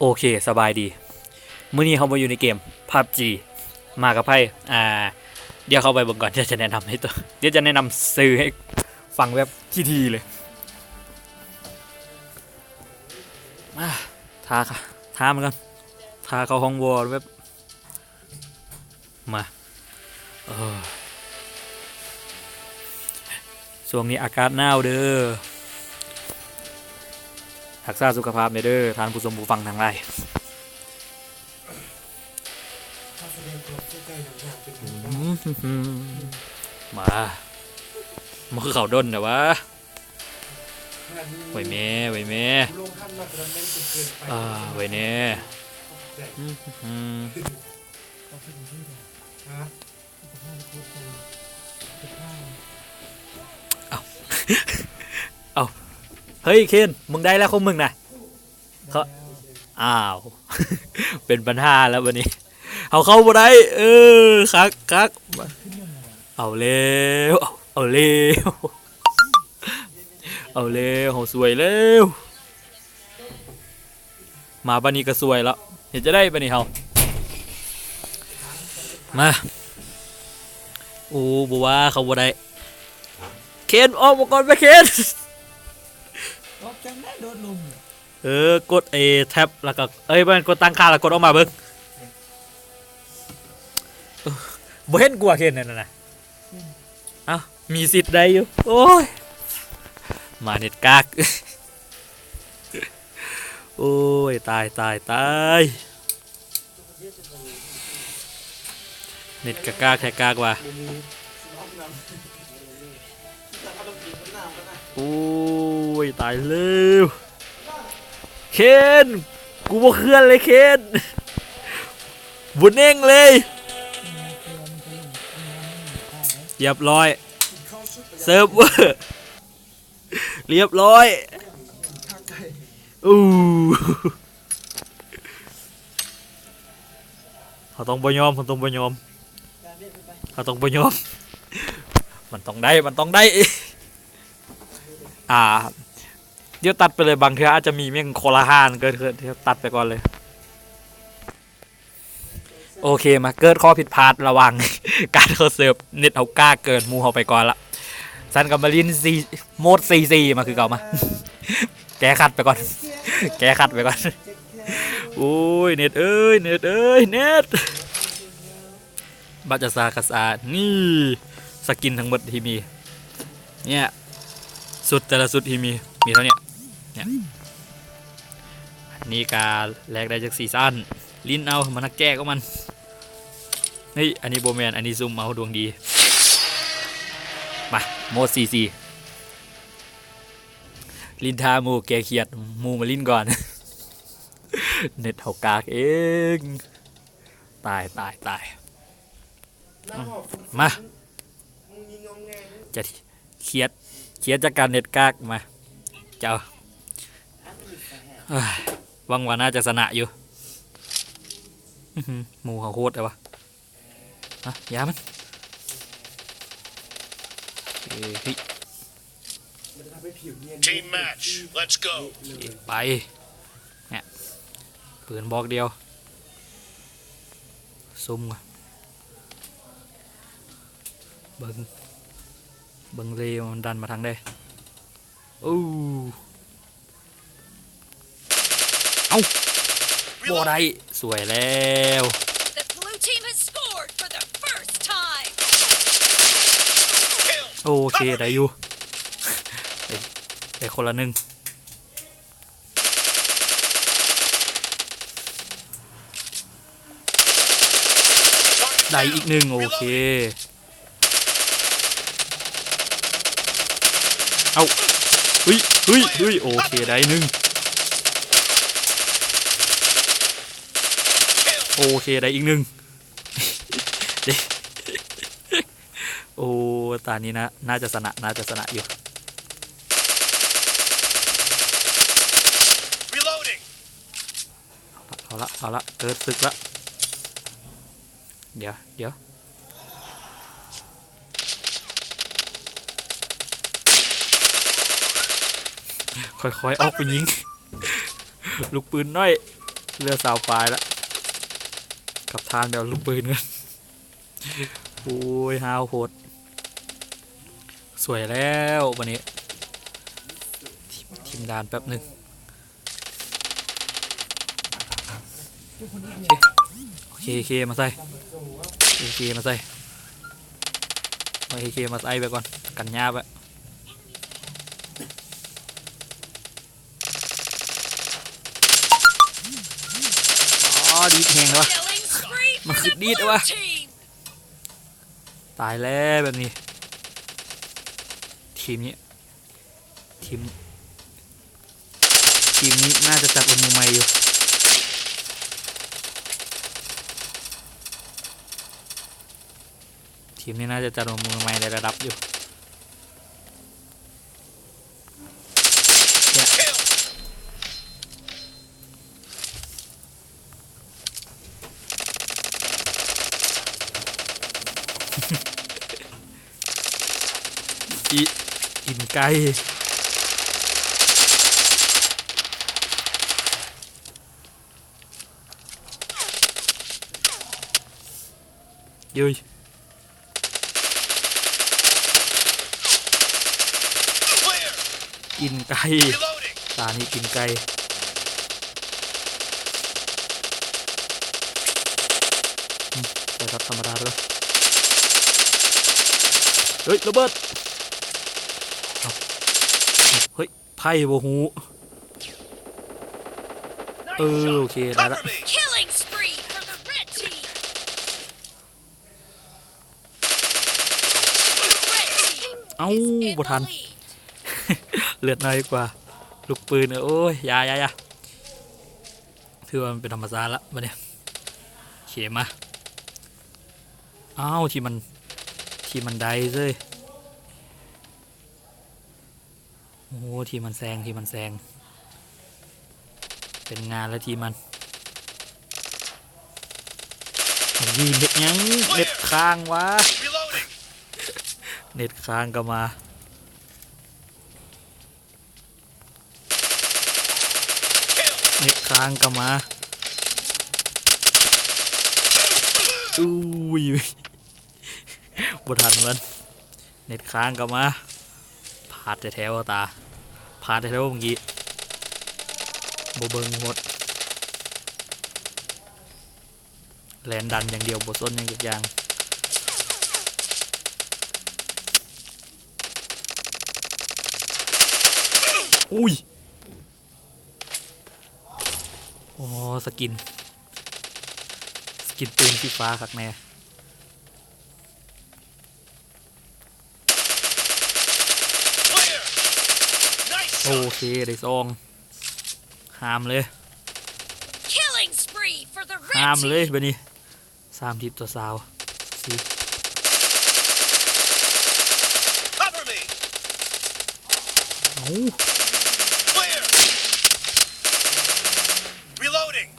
ໂອເຄ ສະບາຍດີ. ມື້ນີ້ເຮົາມາຢູ່ໃນເກມ PUBG ມາກັບໃຜ? ອ່າ ດຽວເຂົ້າໄປເບິ່ງກ່ອນ ດຽວຈະແນະນຳໃຫ້ໂຕ ດຽວຈະແນະນຳຊື່ໃຫ້ຟັງແບບຖີ່ໆເລີຍ. ອ່າ ຖ້າ ຖ້າມັນກ່ອນ ຖ້າເຂົ້າຫ້ອງວໍແບບ ມາ ເອີ ຊ່ວງນີ້ອາກາດໜາວເດີ ຮັກສາສຸຂະພາບແດ່ເດີ ທ່ານຜູ້ຊົມຜູ້ຟັງທັງຫຼາຍ. ອືມ ມາ ມັນຄືເຂົ້າດົນແທ້ວະ. ໄວແມ້ ໄວແມ້ ອ່າ ໄວແນ່. ອືມ ເອົາ ເອົາ ເຮີ້ຍ ເຄນ ມຶງໄດ້ແລ້ວຂອງມຶງນະ. ເຂົາ ອ້າວ ເປັນບັນຫາແລ້ວບັດນີ້ ເຮົາເຂົ້າບໍ່ໄດ້. ເອີ ຄັກ ຄັກ ເອົາແລ້ວ ເອົາ ເອົາແລ້ວ ເອົາແລ້ວ ເຮົາຊວຍແລ້ວ. ມາບາດນີ້ກໍຊວຍລະ ເຮັດຈັ່ງໃດບາດນີ້ເຮົາ ມາ. ໂອ້ ບໍ່ວ່າເຂົາບໍ່ໄດ້. ເຄນ ອອກມາກ່ອນແມ່ ເຄນ. ອອກຈັ່ງໃດໂດດລົງ. ເອີ ກົດໄອ້ແທັບ ແລ້ວກໍ ເອີຍ ບໍ່ແມ່ນ ກົດຕັ້ງຄ່າ ແລ້ວກົດອອກມາເບິ່ງ. ເອີ ບໍ່ເຫັນກວ່າ ເຄນ ນັ້ນນະ. ເອົ້າ ມີສິດໄດ້ຢູ່. ໂອ້ຍ ມາເນັດກາກ. ໂອ້ຍ ຕາຍ ຕາຍ ຕາຍ. ເນັດກະກາກແທ້ກາກວ່າ. ໂອ້ຍ ຕາຍແລ້ວ ເຄນ ກູບໍ່ເຄື່ອນເລີຍ ເຄນ ບໍ່ເໜັງເລີຍ. ຮຽບຮ້ອຍ ເຊີບເວີ ຮຽບຮ້ອຍ. ອູ້ ເຮົາຕ້ອງບໍ່ຍອມ ເຮົາຕ້ອງບໍ່ຍອມ ເຮົາຕ້ອງບໍ່ຍອມ. ມັນຕ້ອງໄດ້ ມັນຕ້ອງໄດ້. ອ່າ ດຽວຕັດໄປເລີຍ ບາງເທື່ອອາດຈະມີແມ່ງຄົນລະຫານເກີດຂຶ້ນ ດຽວຕັດໄປກ່ອນເລີຍ. ໂອເຄ ມາເກີດຂໍ້ຜິດພາດລະຫວ່າງການເຂົ້າເສີບ ເນັດເຮົາກາກເກີນ ໝູ່ເຮົາໄປກ່ອນລະ. ຊັ້ນກໍມາຫຼິ້ນ ໂໝດສີ່ສີ່ ມາຄືເກົ່າ ມາ ແກ້ຂັດໄປກ່ອນ ແກ້ຂັດໄປກ່ອນ. ໂອ້ຍ ເນັດເອີຍ ເນັດເອີຍ ເນັດ. ບັດຈະຊາກະຊາ ນີ້ ສະກິນທັງໝົດທີ່ມີ ເນີ້ຍ ຊຸດແຕ່ລະຊຸດທີ່ມີ ມີເທົ່ານີ້ ເນີ້ຍ. ອັນນີ້ກະແລກໄດ້ຈັກສີ່ຊັ້ນ ຫຼິ້ນເອົາ ມັນຮັກແຈກຂອງມັນ. ເຮີ້ຍ ອັນນີ້ບໍ່ແມ່ນ ອັນນີ້ຊຸ່ມເອົາ ດວງດີ. ມາ ໂໝດສີ່ສີ່ ຫຼິ້ນຖ້າໝູ່ແກ້ຄຽດ ໝູ່ມາຫຼິ້ນກ່ອນ. ເນັດເຮົາກາກເອງ. ຕາຍ ຕາຍ ຕາຍ. ມາ ຈະຄຽດ ຄຽດຈາກການເນັດກາກ ມາ ເຈົ້າ. ເອີຍ ຫວັງວ່າໜ້າຈະຊະນະຢູ່. ອື້ຫື ໝູ່ເຮົາໂຫດແທ້ວະ. ອ່ະ ຢ່າມັນ ເອີຍ ເຮີ້ຍ. Team match, let's go. ໄປ ເນຍ ປືນບອກດຽວ ຊຸ່ມກ່ອນ ເບິ່ງ ເບິ່ງເລມັນດັນມາທາງໃດ. ໂອ້ ເອົ້າ ບໍ່ໄດ້ ສວຍແລ້ວ. The blue team has scored for the first time. ໂອເຄ ໄດ້ຢູ່ ໄດ້ ໄດ້ຄົນລະໜຶ່ງ ໄດ້ອີກໜຶ່ງ ໂອເຄ. ເອົ້າ ເຮີ້ຍ ເຮີ້ຍ ເຮີ້ຍ ໂອເຄ ໄດ້ໜຶ່ງ ໂອເຄ ໄດ້ອີກໜຶ່ງ. ໂອ້ ຕານີ້ນະ ໜ້າຈະຊະນະ ໜ້າຈະຊະນະຢູ່. Reloading. ເອົາລະ ເອົາລະ ເກີດສຶກລະ. ດຽວ ດຽວ ຄ່ອຍໆອອກໄປຍິງ ລູກປືນນ້ອຍ. ເຫຼືອຊາວປາຍລະ ກັບຖານແບບລູກປືນກັນ. ໂອ້ຍ ຫ້າວໂພດ. ສວຍແລ້ວບັດນີ້ ທີມ ທີມດ່ານແປັບໜຶ່ງ. ໂອເຄ ເຄ ມາໃສ່ ເຄ ມາໃສ່ ເອົາເຄມາໃສ່ໄວ້ກ່ອນ ກັນຍາບໄວ້. ອໍ ດີດແຮງແລ້ວວະ Killing spree ມັນ for ຄື the ດີດແລ້ວວະ blue team. ຕາຍແລ້ວແບບນີ້ ທີມນີ້ ທີມ ທີມນີ້ໜ້າຈະຈັດອົບມືໃໝ່ຢູ່ ທີມນີ້ໜ້າຈະຈັດອົບມືໃໝ່ໄດ້ລະດັບຢູ່. ອີ ຕີນໄກ່ ເອີຍ ຕີນໄກ່ ຕານີ້ຕີນໄກ່. ອືມ ໃສ່ຊັບທຳມະດາໄປກ່ອນ. ເຮີ້ຍ ລະເບີດ ເອົ້າ ເຮີ້ຍ ໃຜບໍ່ຮູ້. ເອີ ໂອເຄ ໄດ້ລະ. Killing spree for the red team. ເອົ້າ ບໍ່ທັນ ເລືອດໜ້ອຍກວ່າລູກປືນ. ໂອ້ຍ ຢ່າ ຢ່າ ຢ່າ ຖືວ່າມັນເປັນທຳມະຊາດລະບັດນີ້. ເຄມາ ອ້າວ ທີ່ມັນ ທີ່ມັນໄດ້ເຊີຍ. ໂອ້ ທີ່ມັນແຊງ ທີ່ມັນແຊງ ເປັນງານແລ້ວທີ່ມັນ. ເອົາ ເຮັດຫຍັງ ເນັດຄ້າງວະ ເນັດຄ້າງກໍມາ ເນັດຄ້າງກໍມາ. ອຸ້ຍ ບໍ່ທັນມັນ ເນັດຄ້າງກໍມາ. ພາດແທ້ໆ ຕາ ພາດແທ້ໆ ເມື່ອກີ້ ບໍ່ເບິ່ງໂພດ ແລ່ນດັນຢ່າງດຽວ ບໍ່ສົນຫຍັງຈັກຢ່າງ. ອຸ້ຍ ໂອ້ ສະກິນ ສະກິນປືນສີຟ້າຄັກແນ່. ໂອເຄ ໄດ້ສອງ ຫ້າມເລີຍ Killing spree for the red team. ຫ້າມເລີຍບັດນີ້ ສາມສິບຕໍ່ຊາວສີ່. Cover me. ເອົ້າ Clear. Reloading.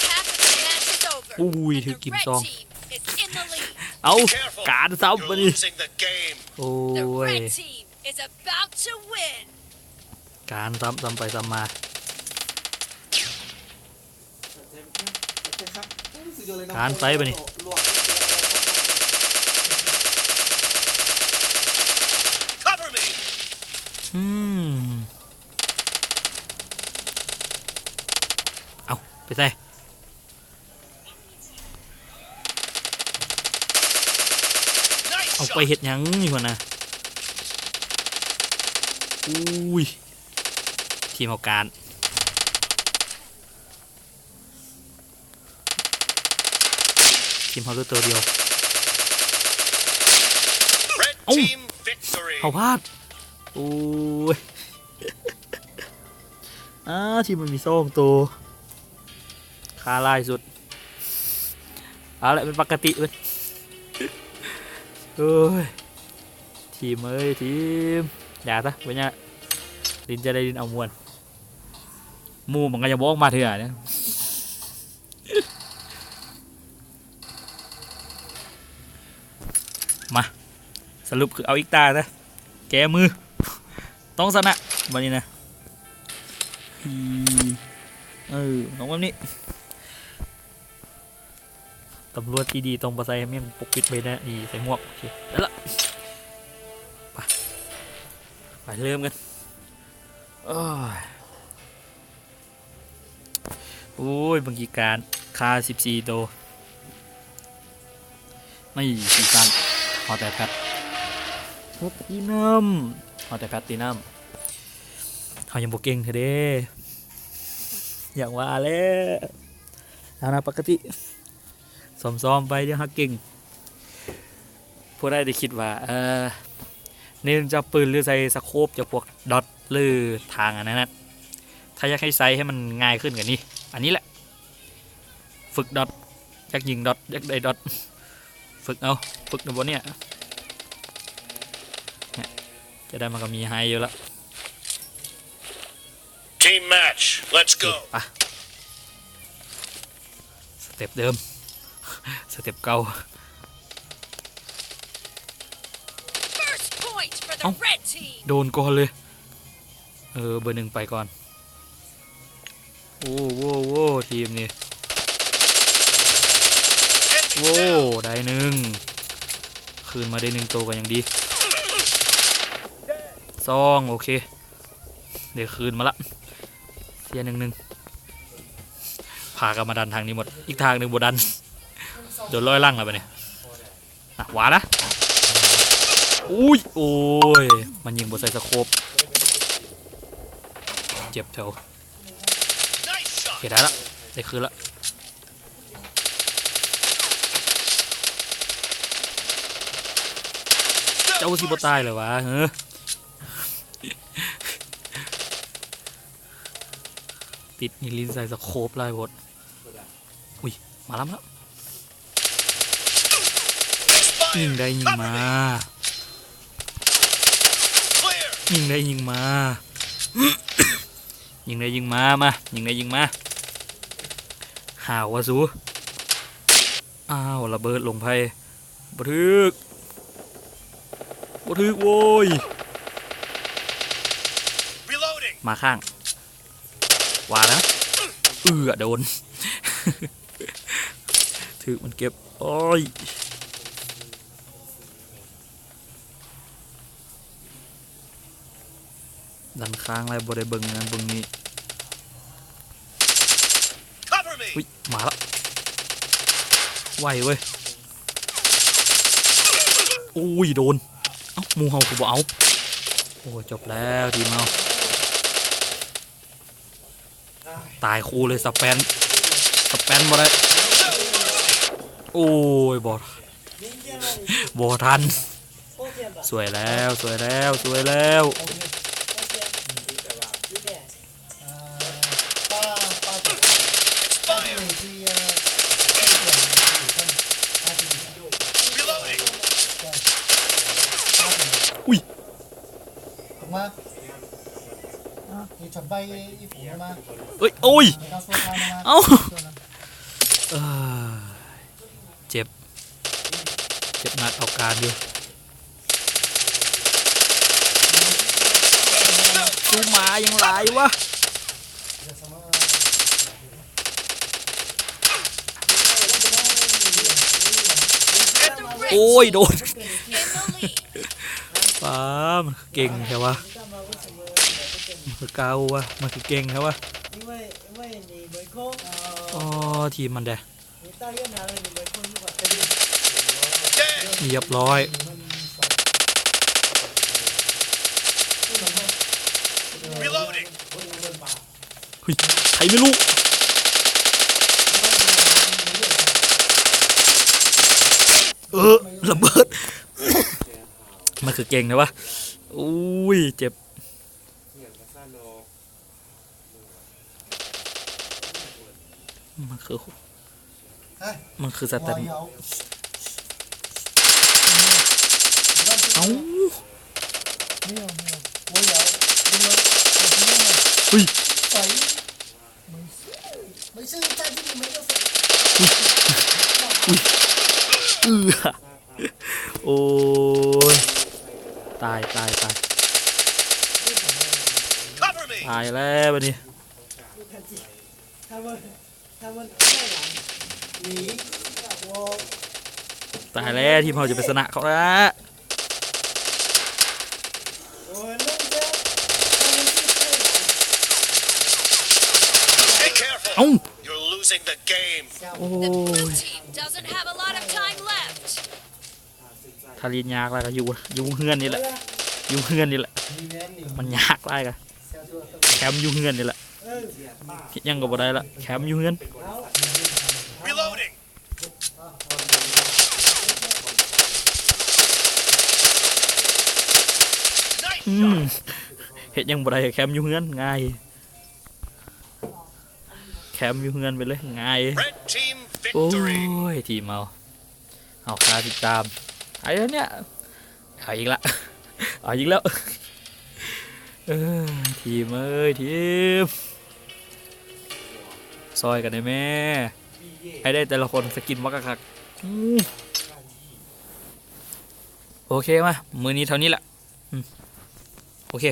Half of the match is over. ໂອ້ຍ and ຖືກ the ກິນ red ຊອງ team is in the lead. ເອົ້າ Careful. ການຊ້ຳບັດນີ້ You're losing the game. ໂອ້ຍ The red team is about to win. ການຊ້ຳ ຊ້ຳໄປຊ້ຳມາ ການໃສ່ບາດນີ້ Cover me. ອືມ ເອົ້າ ໄປໃສ? ເອົາ ໄປເຮັດຫຍັງຢູ່ຫັ້ນນະ? ອຸ້ຍ ທີມເຮົາການ ທີມເຮົາເຫຼືອໂຕດຽວ. ເອົ້າ Red team victory. ເຮົາພາດ ໂອ້ຍ ອ່າ ທີມມັນມີສອງໂຕ ຂ້າຫຼາຍສຸດ. ເອົາລະ ເປັນປົກກະຕິເວີ້ຍ. ໂອ້ຍ ທີມເອີຍ ທີມ ຢ່າຊະ ບໍ່ຫຍັງ ຫຼິ້ນຈະໄດ້ຫຼິ້ນເອົາມ່ວນ ໝູ່ມັນກໍຍັງບໍ່ອອກມາເທື່ອເດ້. ມາ ສະຫຼຸບຄືເອົາອີກຕາຊະ ແກ້ມື ຕ້ອງຊະນະບາດນີ້ນະ. ເອີ ຕ້ອງແບບນີ້. ຕຳຫຼວດທີ່ດີຕ້ອງບໍ່ໃສ່ແມ່ງປົກປິດໃບໜ້າ ນີ້ໃສ່ໝວກ. ໂອເຄ ໄດ້ລະ ໄປ ໄປເລີ່ມກັນ. ໂອ້ຍ ໂອ້ຍ ເບິ່ງກີການ ຄາສິບສີ່ໂຕ. ນີ້ ຊີຊັນ ຮອດແຕ່ແພັດ ຮອດຕີນ້ຳ ຮອດແຕ່ແພັດຕີນ້ຳ. ເຮົາຍັງບໍ່ເກັ່ງເທື່ອເດ້ ຢ່າງວ່າແຫຼະ. ເອົານະ ປົກກະຕິ ຊ້ອມໆໄປ ດຽວຫາເກັ່ງ. ຜູ້ໃດທີ່ຄິດວ່າ ເອີ ເນັ້ນຈັບປືນ ຫຼື ໃສ່ສະໂຄບ ຈະພວກດອດ ຫຼື ທາງອັນນັ້ນນະ ຖ້າຢາກໃຫ້ໃຊ້ໃຫ້ມັນງ່າຍຂຶ້ນກະນີ້ ອັນນີ້ແຫຼະ ຝຶກດອດ. ຢາກຍິງດອດ ຢາກໄດ້ດອດ ຝຶກເອົາ ຝຶກນຳບໍ່ເນຍ ຈະໄດ້ມັນກະມີໃຫ້ຢູ່ລະ. Team match, let's go. ໄປ ສະເຕັບເດີມ ສະເຕັບເກົ່າ. First point for the ເອົ້າ Red Team. ໂດນກ່ອນເລີຍ. ເອີ ເບີໜຶ່ງໄປກ່ອນ. ໂອ້ ໂອ້ ໂອ້ ທີມນີ້ ໂອ້ ໄດ້ໜຶ່ງ ຄືນມາໄດ້ໜຶ່ງໂຕກະຍັງດີ. ສອງ ໂອເຄ ໄດ້ຄືນມາລະ ເສຍໜຶ່ງໜຶ່ງ. ພາກັນມາດັນທາງນີ້ໝົດ ອີກທາງໜຶ່ງບໍ່ດັນ ໂດນລ້ອຍຫຼັງແລ້ວບາດນີ້. ນະ ວ່ານະ ອຸ້ຍ ໂອ້ຍ ມັນຍິງບໍ່ໃສ່ສະໂຄບ ເຈັບແຖວ. ໂອເຄ ໄດ້ລະ ໄດ້ຄືນລະ. ເຈົ້າຊິບໍ່ຕາຍເລີຍຫວາ ເຮີ ຕິດນິລິນໃສ່ສະໂຄບຫຼາຍໂພດ. ອຸ້ຍ ມາລຳລະ ຍິງໄດ້ຍິງມາ ຍິງໄດ້ຍິງມາ ຍິງໄດ້ຍິງມາ ມາ ຍິງໄດ້ຍິງມາ. ຫາວວ່າສູ ອ້າວ ລະເບີດລົງໄພ ບໍ່ຖືກ ບໍ່ຖືກໂວ້ຍ. ມາຂ້າງ ວ່າແລ້ວ ເອື້ອ ໂດນ ຖືກມັນເກັບ ໂອ້ຍ ດັນຄ້າງແລ້ວບໍ່ໄດ້ເບິ່ງນັ້ນເບິ່ງນີ້. ອຸ້ຍ ມາລະ ໄວເວີຍ. ໂອ້ຍ ໂດນ ເອົ້າ ໝູ່ເຮົາຄືບໍ່ເອົາ. ໂອ້ຍ ຈົບແລ້ວທີມເຮົາ ຕາຍຄູ່ເລີຍ. ສະແປນ ສະແປນບໍ່ໄດ້. ໂອ້ຍ ບໍ່ ບໍ່ທັນ. ສວຍແລ້ວ ສວຍແລ້ວ ສວຍແລ້ວ. ອຸ້ຍ ເອີຍ ໂອ້ຍ ເອົ້າ ເອີຍ ເຈັບ ເຈັບໜັກເອົາການຢູ່. ສູມາຍັງຫຼາຍວະ. ໂອ້ຍ ໂດນ ປາ ມັນຄືເກັ່ງແທ້ວະ ມັນຄືກ້າວະ ມັນຄືເກັ່ງແທ້ວະ. ອໍ ທີມມັນເດ້ ຮຽບຮ້ອຍ. ເຮີ້ຍ ໃຜໄມ່ຮູ້ ເອີ ລະເບີດ ມັນຄືເກັ່ງແທ້ວະ. ໂອ້ຍ ເຈັບ. ມັນຄື ມັນຄືສະແຕນ ເອົ້າ ເຮີ້ຍ ອຸ້ຍ ເອີ ໂອ້ຍ ຕາຍ ຕາຍ ຕາຍ ຕາຍແລ້ວບາດນີ້. ຕາຍແລ້ວ ທີມເຮົາຈະໄປຊະນະເຂົາລະ. ເອົ້າ You're losing the game. ໂອ້ຍ The blue team doesn't have a lot of time left. ຖ້າຫຼິ້ນຍາກແລ້ວກໍຢູ່ ຢູ່ເຮືອນນີ້ແຫຼະ ຢູ່ເຮືອນນີ້ແຫຼະ ມັນຍາກຫຼາຍກະ ແຄມຢູ່ເຮືອນນີ້ແຫຼະ ເຮັດຫຍັງກໍບໍ່ໄດ້ລະ ແຄມຢູ່ເຮືອນ. Reloading. ອືມ ເຮັດຫຍັງບໍ່ໄດ້ ແຄມຢູ່ເຮືອນ ງ່າຍ ແຄມຢູ່ເຮືອນໄປເລີຍ ງ່າຍ. Red team victory. ໂອ້ຍ ທີມເຮົາ ເຮົາຄາຕິດຕາມ ໄອ້ເນຍ ເອົາອີກລະ ເອົາອີກແລ້ວ. ເອີ ທີມເອີຍ ທີມ ຊ່ອຍກັນແດ່ແມ້ ໃຫ້ໄດ້ແຕ່ລະຄົນສະກິນມາຄັກໆ. ອືມ ໂອເຄ ມາ ມື້ນີ້ເທົ່ານີ້ລະ. ອືມ ໂອເຄ.